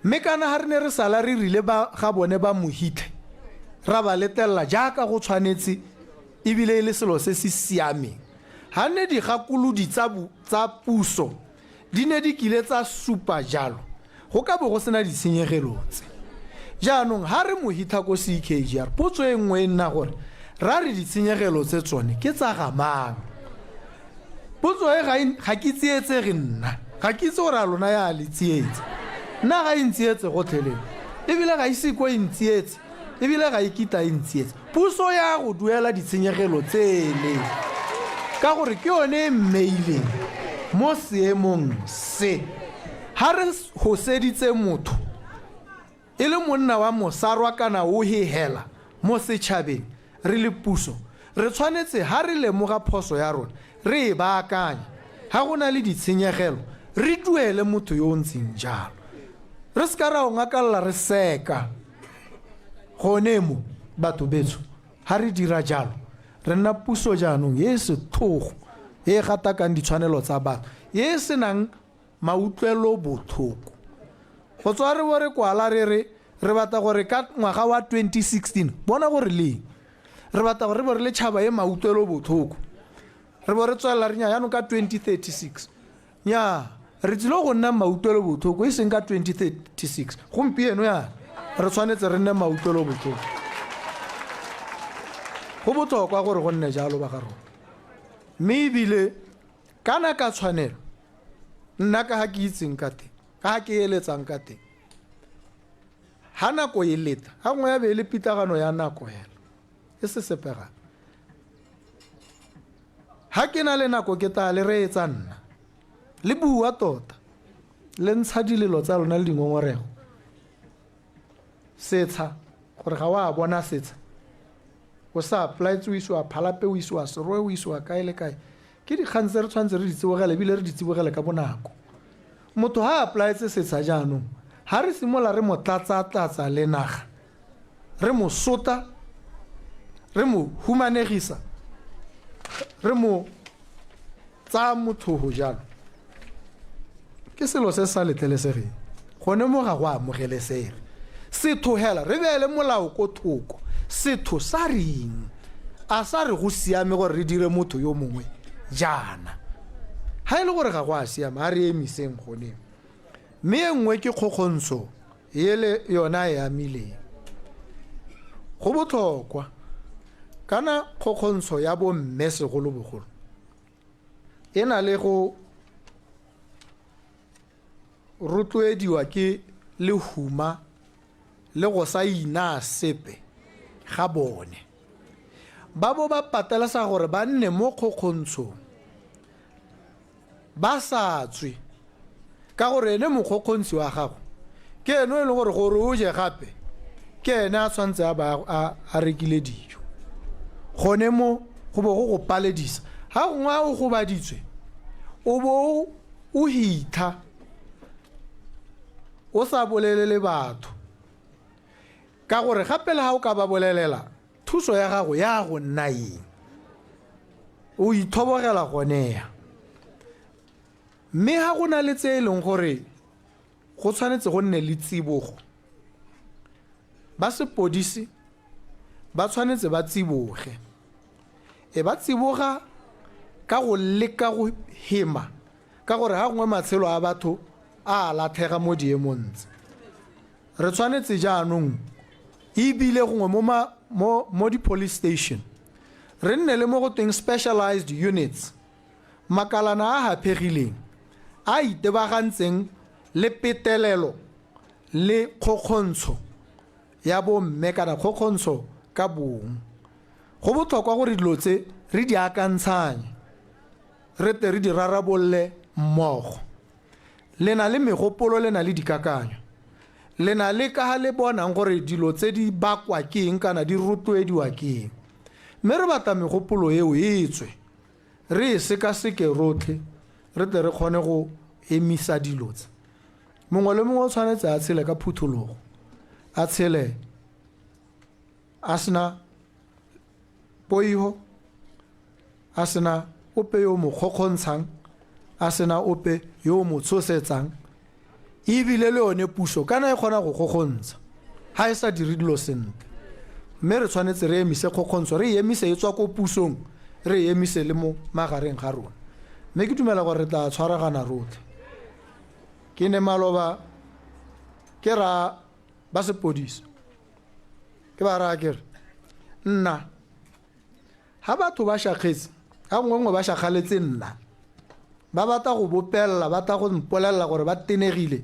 mme kana ga re ne re sala re rile ba ga bone ba mo hitlhe ra ba letelela jaaka go tshwanetse ebile e le selo se se siameng ga nne digakolodi tsa puso di ne di kile tsa supa jalo go ka bo go sena ditshenyegelo tse jaanong ga re mo hitlha ko CKGR potso e nngwe e nna gore ra re ditshenyegelo tse tsone ke tsa gamang potso e ga ke tsietsege nna ga ke itse gore a lona ya le tsietse nna ga e ntsietse gotlhelele ebile ga ise ko e ntsietse ebile ga e kitla e ntsietse puso ya go duela ditshenyegelo tsele ka gore ke yone e mmeileng mo seemong se ga re goseditse motho e le monna wa mosarwa kana o hehela mo setšhabeng re le puso re tshwanetse ha re lemoga phoso ya rona re e baakanye ga go na le ditshenyegelo re duele motho yo o ntseng jalo re se ka ra o ngakalela re seka gone mo batho betsho ha re dira jalo re nna puso jaanong e e setlhogo e e gatakang ditshwanelo tsa batho e e senang mautlwelo botlhoko go tswa re bo re kwala re re re batla gore ka ngwaga wa 2016 bona gore leng re batla gore re bo re le tšhaba e mautlwelo botlhoko re bo re tswelela re nya jaanong ka 2036 nya re tsile go nna mautlwelo botlhoko e seng ka 2036 gompieno yana re tshwanetse re nne mautlwelo botlhoko go botlhokwa gore go nne jalo ba ga rona mme ebile kana ka tshwanelo nna ka ga ke itseng ka teng ka ga ke eletsang ka teng ha nako e leta ga nngwe ya be e le pitlagano ya nako hela e se sepegana ha ke na le nako ke tla le reetsa nna le bua tota le ntsha dilelo tsa lona le dingongorego setsha gore ga wa bona setsha o sa applyetse o isiwa phalape o isiwa seroe o isiwa kae le kae ke dikgang tse re tshwanetse re di tsibogele ebile re di tsibogele ka bonako motho ha applyetse setsha jaanong ha re simolola re mo tlatsa-tlatsa le naga re mo sota re mo humanegisa re mo tsaya mothogo jalo ke selo se sa letlelesegeng gone mo ga go amogelesege setho hela re beele molao ko thoko setho sa reng a sa re go siame gore re dire motho yo mongwe jaana ga e le gore ga go a siama a re emiseng gone mme e nngwe ke kgokgontsho ele yona e amileng go botlhokwa kana kgokgontsho ya bomme segolobogolo e na le go rotloediwa ke lehuma le go sa inaa sepe ga bone ba bo ba patelesa gore ba nne mo kgokgontshong ba sa tswe ka gore ene mokgokgontshi wa gago ke ene o e leng gore gore o je gape ke ene a tshwanetse a ba a rekile dijo gone mo go bo go go paledisa ga gongwe a o gobaditswe o bo o hitha o sa bolelele batho ka gore gape le ga o ka ba bolelela thuso ya gago ya go nna eng o ithobogela gone ya mme ga go na le tse e leng gore go tshwanetse go nne le tsibogo ba sepodisi ba tshwanetse ba tsiboge e ba tsiboga ka go leka go hema ka gore ga gongwe matshelo a batho a latlhega mo diemong tse. Re tshwanetse jaanong ebile gongwe mo, ma, mo, mo di-police station re nne le mo go tweng specialized units, makalana a haphegileng a itebagantseng le petelelo le kgokgontsho ya bomme kana kgokgontsho ka bong. Go botlhokwa gore dilo tse re di akantshanye, re tle re di rarabolle mmogo. Le na le megopolo, le na le dikakanyo, le na le ka ga le bonang gore dilo tse di bakwa ke eng kana di rotloediwa ke eng, mme re batla megopolo eo e tswe, re e sekaseke rotlhe, re tle re kgone go emisa dilo tse. Mongwe le mongwe o tshwanetse a tshele ka phuthologo, a tshele a sena poiho, a sena ope yo o mo kgokgontshang, a sena ope yo o mo tshosetsang, ebile le yone puso kana e kgona go kgokgontsha ha e sa dire dilo sentle. Mme re tshwanetse re emise kgokgontsho, re e emise e tswa ko pusong, re e emise le mo magareng ga rona. Mme ke dumela gore re tla tshwaragana rotlhe. Ke ne maloba ke ra ba sepodisa, ke ba raya ke re nna ha batho ba shakgetse, ga nngwe nngwe ba shakgaletse nna, ba batla go bopelela, ba tla go mpolelela gore ba tenegile,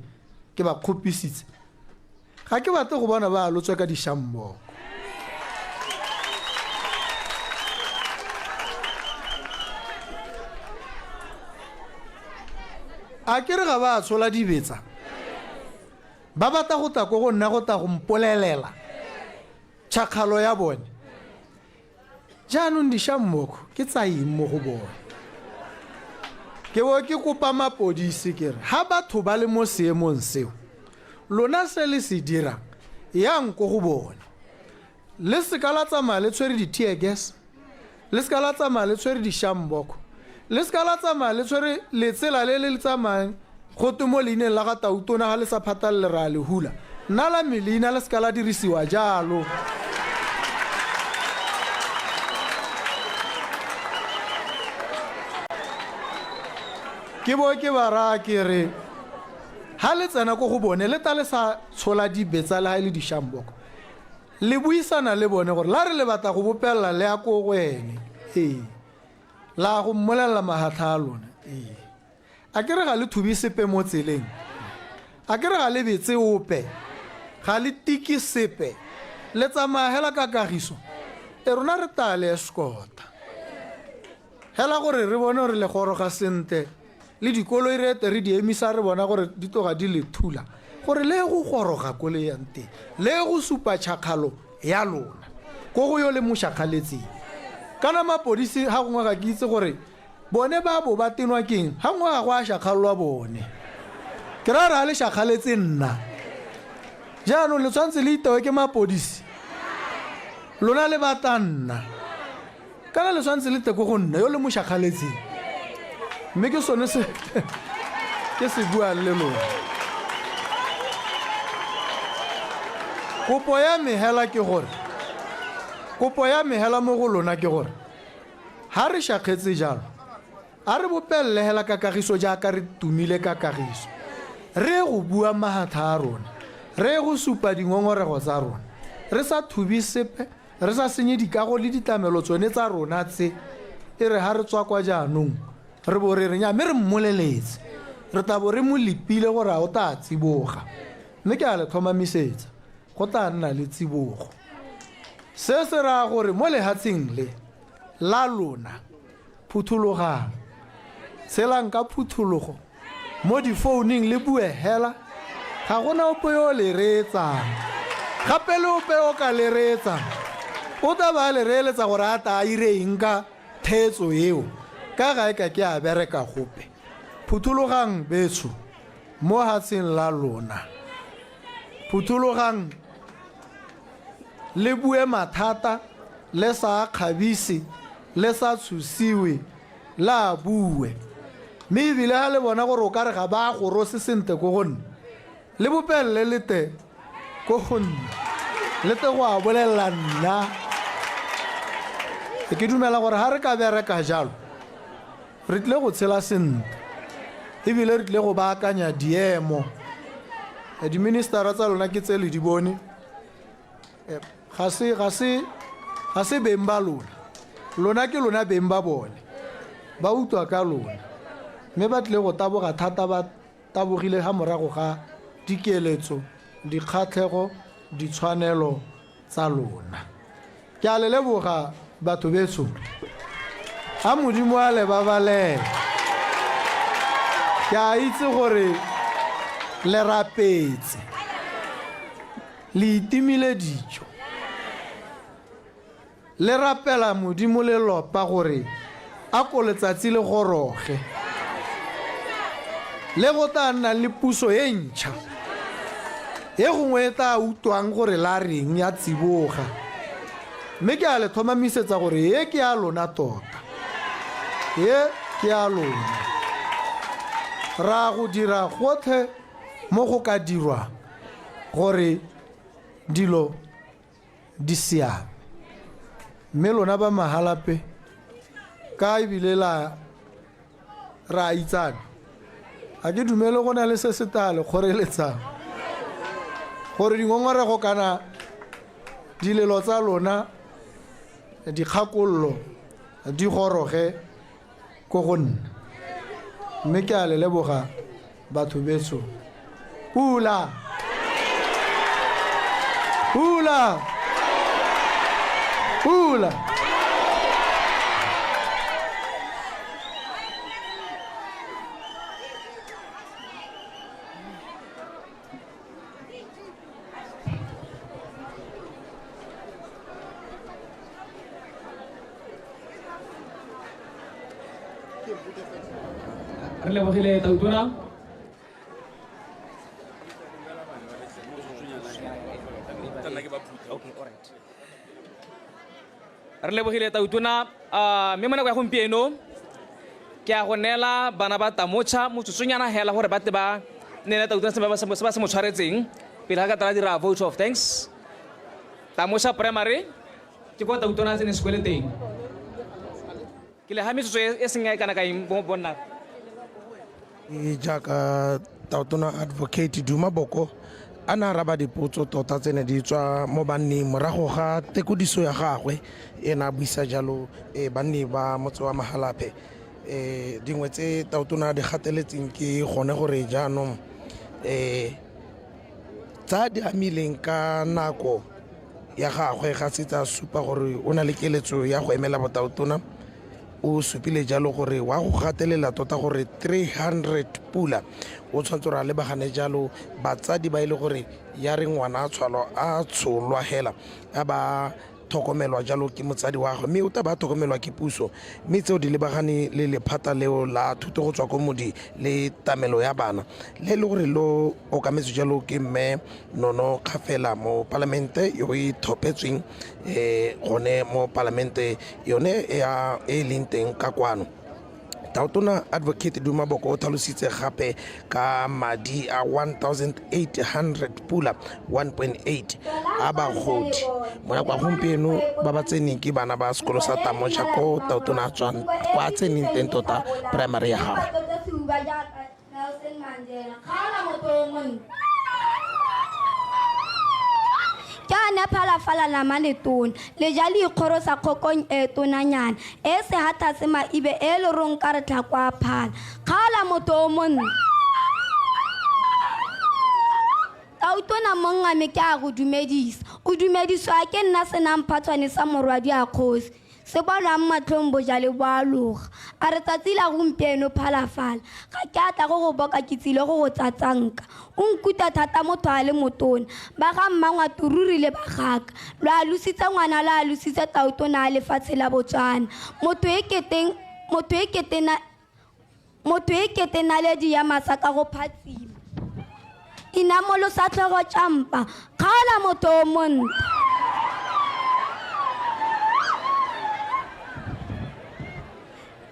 ke ba kgopisitse, ga ke batle go bona ba alotswe ka dišammogo. A ke re ga ba tshola dibetsa, ba batla go tla ko go nna go tla go mpolelela tšhakgalo ya bone. Jaanong dišammoko ke tsa eng mo go bone? Ke bo ke kopa mapodisi ke re ha batho ba le mo seemong seo, lona se le se dirang, yang ko go bone. Le seka la tsamaya le tshwere di-tear gas, le seka la tsamaya le tshwere dišamboko, le seka la tsamaya le tshwere letsela le le tsamayang go twe mo leineng la ga Tautona ga le sa phatalele re a le hula. Nna la me leina le seka la dirisiwa jalo. Ke bo ke ba raya ke re ha le tsena ko go bone le ta le sa tshola dibetsa le ha e le dišamboko, le buisana le bone gore la re le batla go bopelela le ya ko go ene, ee, la go mmolelela mahatlha a lona, ee. A ke re ga le thube sepe mo tseleng? A ke re ga le betse ope? Ga le tike sepe? Le tsamaya hela ka kagiso? E rona re tla le escorta hela gore re bone gore le goroga sentle, le dikoloi re ete re di emisa re bona gore di tloga di le thula gore le go goroga ko le yang teng, le go supa tšhakgalo ya lona ko go yo le mo šakgaletseng. Kana mapodisi ga gongwe ga ke itse gore bone ba bo ba tenwa keng, ga nngwe ga go a šakgalelwa bone, ke raya re a le šakgaletse nna. Jaanong le tshwanetse le itewe ke mapodisi, lona le batla nna, kana le tshwanetse le tle ko go nna yo le mo šakgaletseng. Mme ke sone se ke se buang le lona. Kopo ya me hela ke gore, kopo ya me hela mo go lona ke gore, ha re šakgetse jalo, a re bopelele hela ka kagiso jaaka re tumile ka kagiso, re ye go bua mahatha a rona, re ye go supa dingongorego tsa rona, re sa thubi sepe, re sa senye dikago le ditlamelo tsone tsa rona tse. E re ha re tswa kwa jaanong re bo re re nya, mme re mmoleletse, re tla bo re mo lepile gore a o tla tsiboga. Mme ke a le tlhomamisetsa, go tla nna le tsibogo. Se se raya gore mo lehatsheng le la lona, phuthologang, tshelang ka phuthologo mo difouning le bue hela, ga gona ope yo o le reetsang. Gape le ope o ka le reetsang, o tla ba a le reeletsa gore a tla a ire eng ka theetso eo, ka ga e ka ke a bereka gope. Phuthologang betsho mo hatsheng la lona, phuthologang le bue mathata le sa a kgabise, le sa tshosiwe, le a bue. Mme ebile ga le bona gore o ka re ga ba gorose sentle ko go nna, le bopelele le te ko go nna, le te go a bolelela nna. Ke dumela gore ga re ka bereka jalo, Re tlile go tshela sentle ebile re tlile go baakanya diemo. Diministara tsa lona ke tse le di bone. Ga se, ga se, ga se beng ba lona. Lona ke lona beng ba bone. Ba utlwa ka lona. Mme ba tlile go taboga thata ba tabogile ga morago ga dikeletso, dikgatlhego, ditshwanelo tsa lona. Ke a le leboga batho betsho. A Modimo a le babalele. Ke a itse gore le rapetse. Le itimile dijo. Le rapela Modimo le lopa gore a ko letsatsi le goroge le go tla nnang le puso e ntšha e gongwe e tla utwang gore la reng ya tsiboga. Mme ke a le tlhomamisetsa gore e ke ya lona tota. E ke ya lona. Ra go dira gotlhe mo go ka dirwang gore dilo di siame. Mme lona ba Mahalapye, ka ebile la re a itsane, ga ke dumele go na le se se tla le kgoreletsang gore dingongorego kana dilelo tsa lona, dikgakololo di goroge ko go nna. Mme ke a le leboga batho betsho. Pula! Pula! Pula! Re lebogile Tautona. Re lebogile Tautona. Mme mo nako ya gompieno ke a go neela bana ba Tamocha motsotsonyana hela gore ba tle ba neele Tautona se ba se mo tshwaretseng pele ga ka tla dira vote of thanks. Tamocha Primary ke kwa Tautona a tseneng sekole teng. Ke le ga metsotso e seng e kana ka eng bonna. Ke jaaka Tautona Advocate Duma Boko a ne a araba dipotso tota tse ne di tswa mo banning morago ga tekodiso ya gagwe e ne a buisa jalo banni ba motse wa Mahalapye. Dingwe tse Tautona a di gateletseng ke gone gore jaanong tsa di amileng ka nako ya gagwe ga se tsa supa gore o na le keletso ya go emela botautona. O supile jalo gore wa go gatelela tota gore 300 pula o tshwanetse gore a lebagane jalo batsadi ba e le gore ya re ngwana a tshwalwa a tsholwa hela a ba tlhokomelwa jalo ke motsadi wa gagwe, mme o tla ba tlhokomelwa ke puso, mme tseo di lebagane le lephata leo la thuto go tswa ko modi le tamelo ya bana le e le gore lo okametswe jalo ke mme Nono Kgafela mo palamente yo e tlhophetsweng gone mo palamente yone ya e leng teng ka kwano. Tautona Advocate Duma Boko o tlhalositse gape ka madi a 1800 pula 1.8 a bagodi mo nako ya gompieno ba ba tseneng ke bana ba sekolo sa Tamocha ko Tautona a tswang kwa tseneng teng tota primary ya gagwe. Ke yone phalafala nama letona, le ja le ikgorosa kgokong e tonanyana, e sehatha se maibe e lerong ka re tlhako a phala. Kgaola motho o montle. Tautona mongame ke a go dumedisa. O dumediswa ke nna senang phatshwane sa morwadi a kgosi. Se bonwang matlhong bojale bo a loga. A re tsatsi la gompieno phalafala. Ga ke a tla go go boka ke tsile go go tsatsanka. O nkuta thata motho a le motona. Ba ga mmangwato ruri le ba gaka. Lo alositse ngwana lo alositse tautona a lefatshe la Botswana. Motho e keteng motho e kete na Motho e kete naledi ya masa ka go phatsima. Inamolosa tlhogo tša mpa, kgaola motho o montle.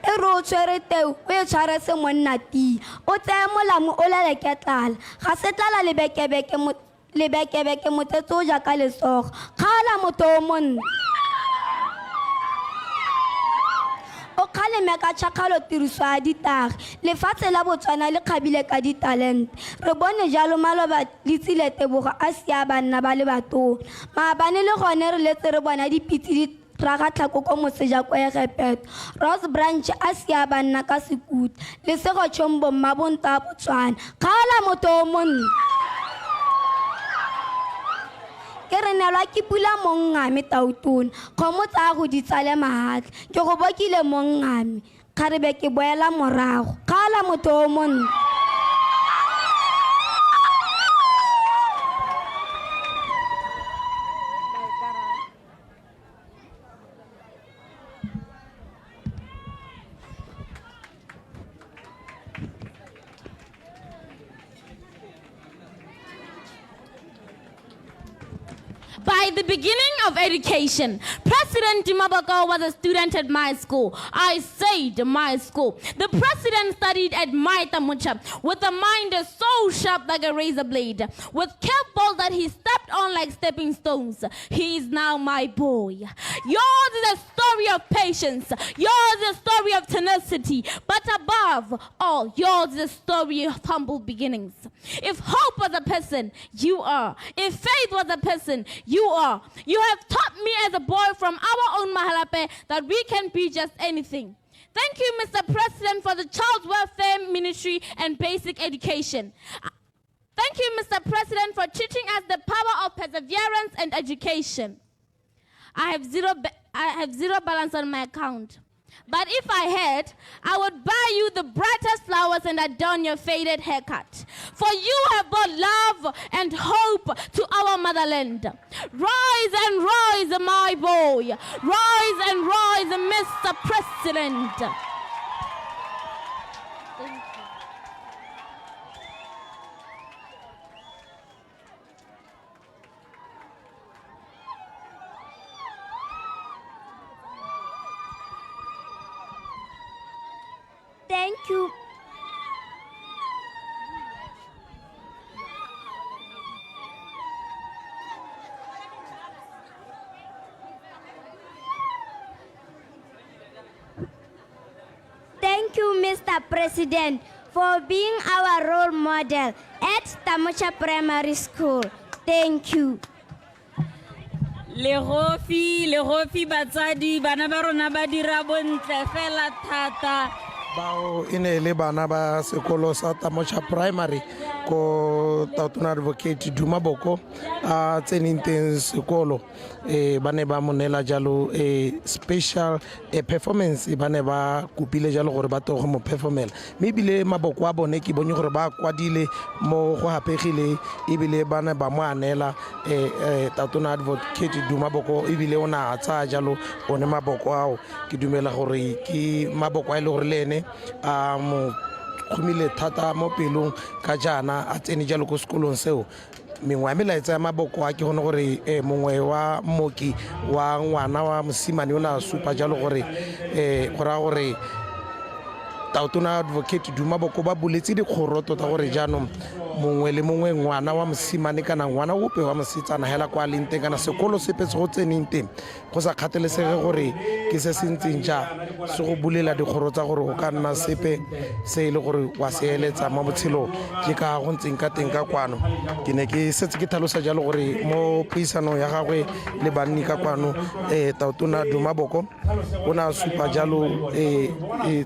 E re o tshwere teu, o e tshware se monna tia. O tseye molamu o leleke tlala. Ga se tlala lebekebeke Lebekebeke motsetse o ja ka letsogo. Kgaola motho o montle. O kgale kgaleme ka tšhakgalo tiriso ya ditagi. Lefatshe la Botswana le kgabile ka ditalente. Re bone jalo maloba Letsile Tebogo a sia banna ba le batona. Maabane le gone re letse re bona dipitse di raga tlhako ko moseja ko Egepeto. Ross Branch a sia banna ka sekuta. Lesego Chombo mmabonto a Botswana. Kgaola motho o montle. Ke re nelwa ke pula monngame Tautona. Kgomo tsa go di tsale mahatla. Ke go bokile monngame. Kgarebe ke boela morago. Kgaola motho o montle. By the beginning of education, President Duma Boko was a student at my school. I said my school. The president studied at my Tamucha with a mind so sharp like a razor blade, with curveballs that he stepped on like stepping stones. He is now my boy. Yours is a story of patience. Yours is a story of tenacity. But above all, yours is a story of humble beginnings. If hope was a person, you are. If faith was a person, you are. You have taught me as a boy from our own Mahalapye that we can be just anything. Thank you, Mr. President, for the Child Welfare Ministry and basic education. Thank you, Mr. President, for teaching us the power of perseverance and education. I have zero, I have zero balance on my account. But if I had, I would buy you the brightest flowers and adorn your faded haircut. For you have brought love and hope to our motherland. Rise and rise, my boy. Rise and rise, Mr. President. Thank you. Thank you. Thank you, Mr. President, for being our role model at Tamocha Primary School. Thank you. Legofi, legofi batsadi, bana ba rona ba dira bontle fela thata. Bao e ne e le bana ba sekolo sa Tamocha Primary ko Tautona Advocate Duma Boko a tseneng teng sekolo. E ba ne ba mo neela jalo e special e performance, ba ne ba kopile jalo gore ba go mo performela, mme ebile maboko a bone ke bonye gore ba kwadile mo go hapegile, ebile ba ne ba mo anela Tautona Advocate Duma Boko, ebile o ne a tsaya jalo one maboko ao. Ke dumela gore ke maboko a e le gore le ene a mo kgomile thata mo pelong ka jaana a tsene jalo ko sekolong seo. Mengwe ya melaetsa ya maboko a ke gone gore mongwe wa mmoki wa ngwana wa mosimane o ne a supa jalo gore go raya gore Tautona Advocate Duma Boko ba buletse dikgoro tota gore jaanong mongwe le mongwe, ngwana wa mosimane kana ngwana ope wa mosetsana hela kwa leng teng kana sekolo sepe se go tseneng teng, go sa kgathalesege gore ke se se ntseng jang, se go bulela dikgoro tsa gore o ka nna sepe se e le gore wa se eletsa mo botshelong. Ke ka go ntseng ka teng ka kwano. Ke ne ke setse ke tlhalosa jalo gore mo puisanong ya gagwe le banni ka kwano, Tautona Duma Boko o ne a supa jalo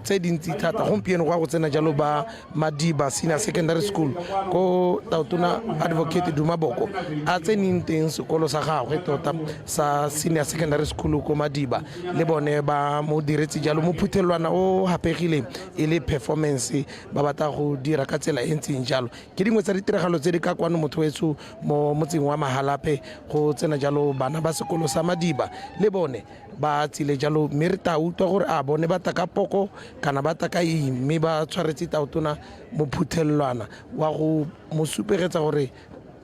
tse dintsi thata. Gompieno go ya go tsena jalo ba Madiba Senior Secondary School ko Tautona Advocate Duma Boko a tseneng teng sekolo sa gagwe tota sa Senior Secondary School ko Madiba, le bone ba mo diretse jalo mo phuthelwana o hapegileng e le performance ba batla go dira ka tsela e ntseng jalo. Ke dingwe tsa ditiragalo tse di ka kwano motho wetsho mo motseng wa Mahalapye, go tsena jalo bana ba sekolo sa Madiba le bone ba tsile jalo, mme re tla utlwa gore a bone ba tla ka poko kana ba tla ka eng, mme ba tshwaretse Tautona mophuthelwana wa go mo supegetsa gore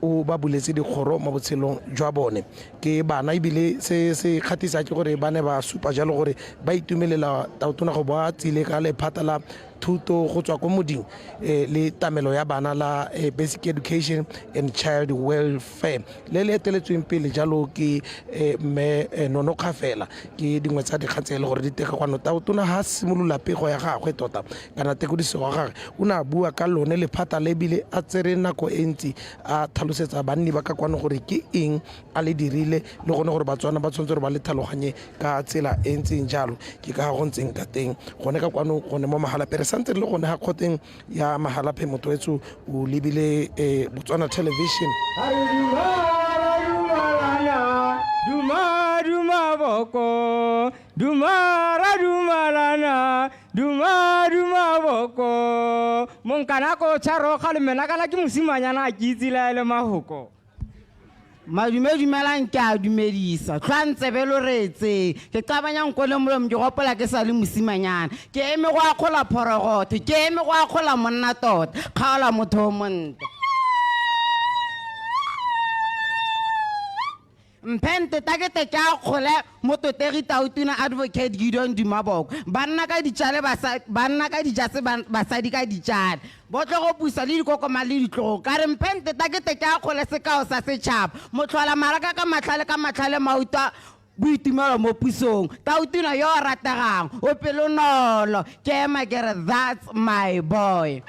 o ba buletse dikgoro mo botshelong jwa bone. Ke bana, ebile se se kgatlhisa ke gore ba ne ba supa jalo gore ba itumelela Tautona go ba tsile ka lephata la thuto go tswa ko moding eh, le tamelo ya bana la eh, basic education and child welfare le le eteletsweng pele jalo ke eh, mme eh, nono kgafela ke dingwe tsa dikgang tse e le gore di tega kwano taotona ga simolola pego ya gagwe tota kana tekodisego ya gagwe o ne a bua ka lone lephata le ebile a tsere nako e ntsi a tlhalosetsa banni ba ka kwano gore ke eng a le dirile le gone gore batswana ba tshwanetse gore ba le tlhaloganye ka tsela e ntseng jalo ke ka go ntseng ka teng gone ka kwano gone mo mahalaphe re santse re le gone ga kgoteng ya mahalaphe motho wetso o lebile um botswana television duma duma boko duma ra dumalana duma duma boko monkana ko tsharo ga le mena kana ke mosimanyana a ke itse la le mahoko Madume dumelang ke a dumedisa tlhwa ntsebe lo reetseng ke qabanya nko le molomo ke gopola ke sa le mosimanyana ke eme go akgola phorogotho ke eme go akgola monna tota kgaola motho o montle mphente takete ke akgole mototegi tautona advocate gideon dumaboko banna ka ditšale banna ka dijase basadi ka ditšale botlo go pusa le dikokoma le ditlogo ka re mphente takete ke akgole sekao sa setšhaba motlhola maraka ka matlhale ka matlhale mautwa boitumelo mo pusong tautona yo o rategang o pelonolo ke ema ke re that's my boy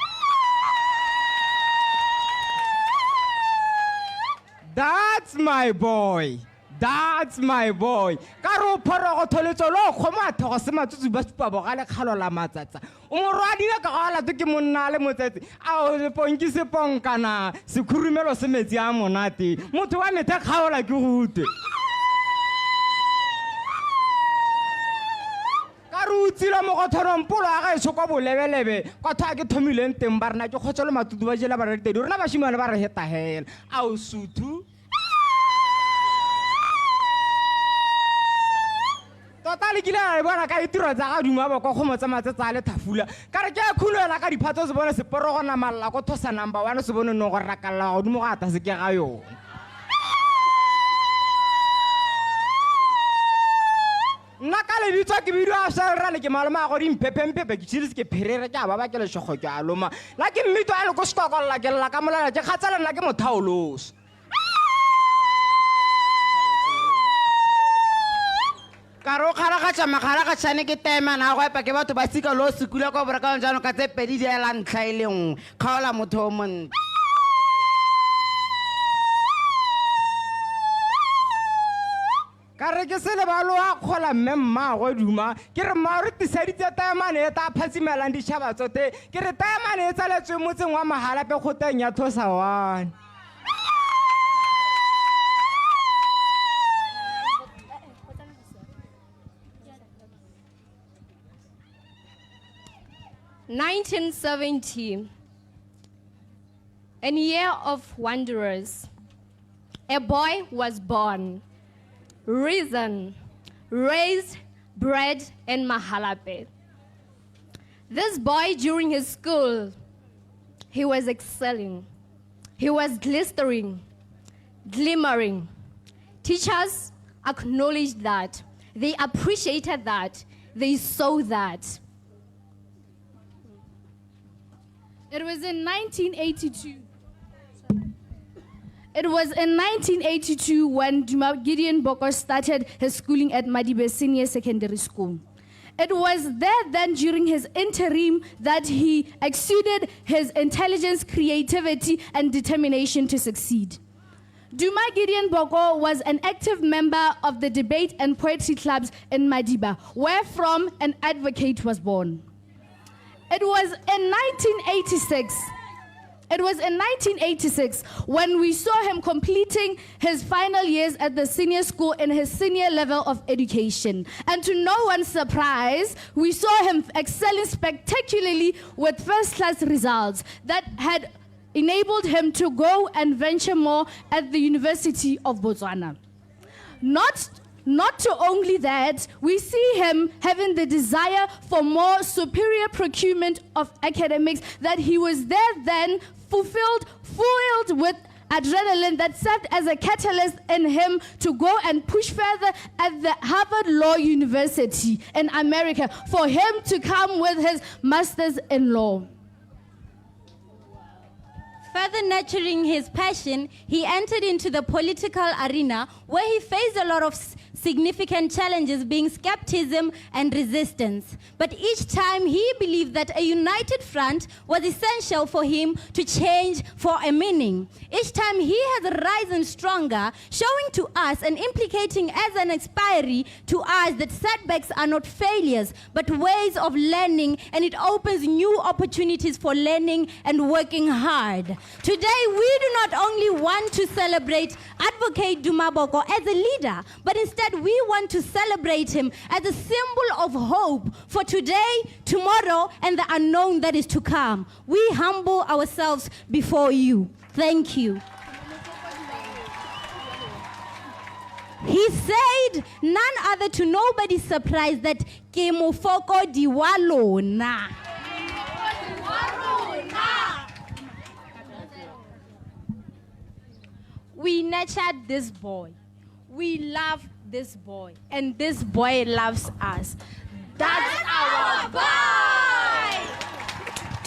That's my boy. That's my boy. Ka re o phorogo tholetso lo kgomo a thogo se matsutsu ba supa bogale kgalo la matsatsa. O morwadiwe ka ga lato ke monna a le motsetse. A o seponki seponkana sekhurumelo se metsi a monate. Motho wa methe kgaola ke go utlwe. Ka re o tsile mo go thonong polo ya gaetsho kwa bolebelebe kwa tho a ke thomileng teng ba rena ke kgotso le matutu ba jela ba re tedi rona bashimane ba re heta hela. A o suthu tota le kile a bona ka ditiro tsa ga duma boko kgomo tsa matsatsa a le thafula ka re ke a khunela ka diphatso se bone seporo go namalla ko thosa number one se bone no go rakalla godimo go ata se ke ga yone nna ka lebitso ke bidio a sa rale ke malome a go dimphepemphephe ke tshile ke pherere ke a ba ba ke lešogo ke a loma la ke mmito a le ko sekokolla ke lla ka molala ke kgatsela nna ke mothaoloso ka re o kgaragatša magaragatšhane ke temana go epa ke batho ba sika lo sekula kwa borekanong jaanong ka tse pedi di ela ntlha e le nngwe kgaola motho o montle ka re ke se lebalo a kgola mme mmaagwe duma ke re mma re tiseditse taemane e ta phatsimelang ditšhaba tsote ke re taemane e tsaletswe motseng wa magalape kgoteng ya thosawane 1970, a year of wanderers. A boy was born, risen, raised, bred in Mahalapye. This boy, during his school, he was excelling. He was glistering, glimmering. Teachers acknowledged that. They appreciated that. They saw that. It was in 1982. It was in 1982 when Duma Gideon Boko started his schooling at Madibe Senior Secondary School. It was there then during his interim that he exuded his intelligence, creativity, and determination to succeed. Duma Gideon Boko was an active member of the debate and poetry clubs in Madiba, wherefrom an advocate was born. It was in 1986. It was in 1986 when we saw him completing his final years at the senior school in his senior level of education. And to no one's surprise, we saw him excelling spectacularly with first-class results that had enabled him to go and venture more at the University of Botswana. Not to only that, we see him having the desire for more superior procurement of academics that he was there then fulfilled, fueled with adrenaline that served as a catalyst in him to go and push further at the Harvard Law University in America for him to come with his master's in law. Further nurturing his passion, he entered into the political arena where he faced a lot of significant challenges, being skepticism and resistance. But each time he believed that a united front was essential for him to change for a meaning. Each time he has risen stronger, showing to us and implicating as an expiry to us that setbacks are not failures, but ways of learning, and it opens new opportunities for learning and working hard. Today, we do not only want to celebrate Advocate Duma Boko as a leader, but instead we want to celebrate him as a symbol of hope for today, tomorrow, and the unknown that is to come. We humble ourselves before you. Thank you. He said, none other to nobody's surprise, that ke mofokodi wa lona. We nurtured this boy. We love this boy. And this boy loves us. That's our boy!